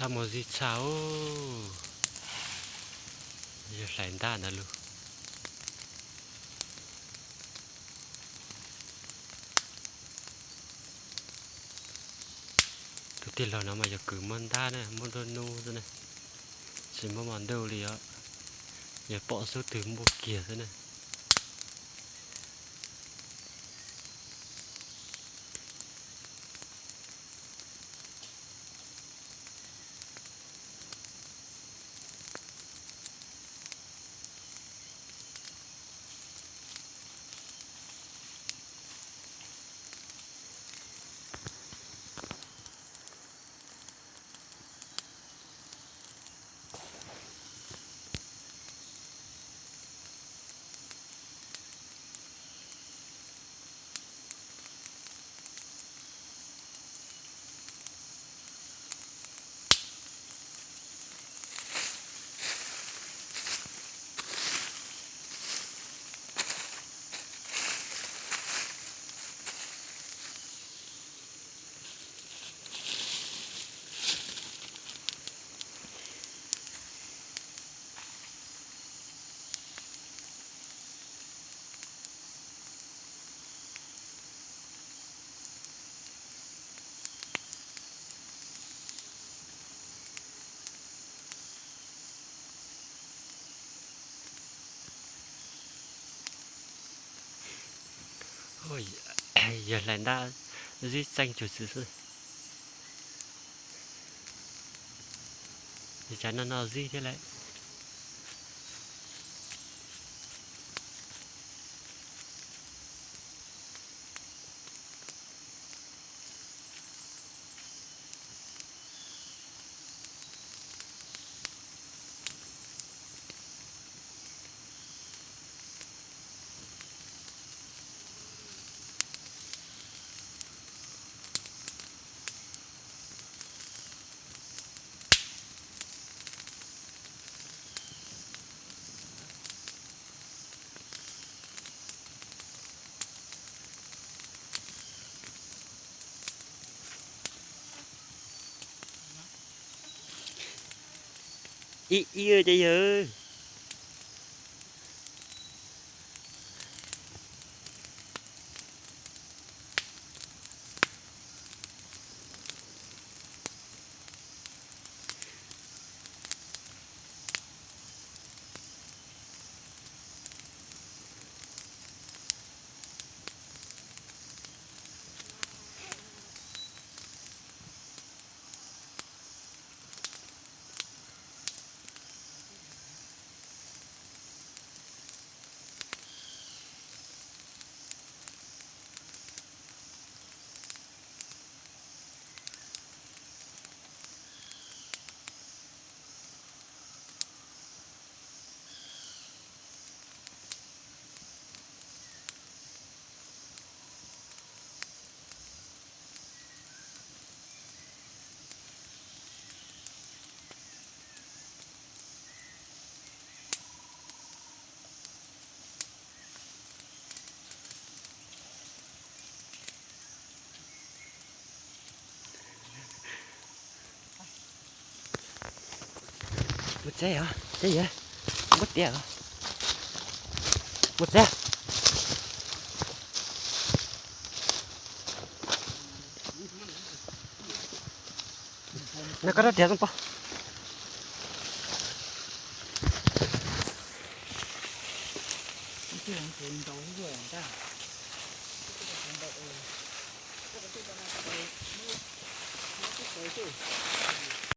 Tab mus zij tshaj, yog hlais ntab ntawd lug. Tus tij laug no mas yog kws muab ntab na, muab nruab nub xwb na, tsis muab mos ntuj li os. Yog pom xub twg npuaj kiag xwb na. Yog hlais ntab zib txeeg cuag xwb xwb. Yog cas no no zib thiab lawm. Ib ib ces yawg. Muaj txeb os, txeb yawg. Muab tiag os. Muaj txeb. No koj rab riam zoo pog.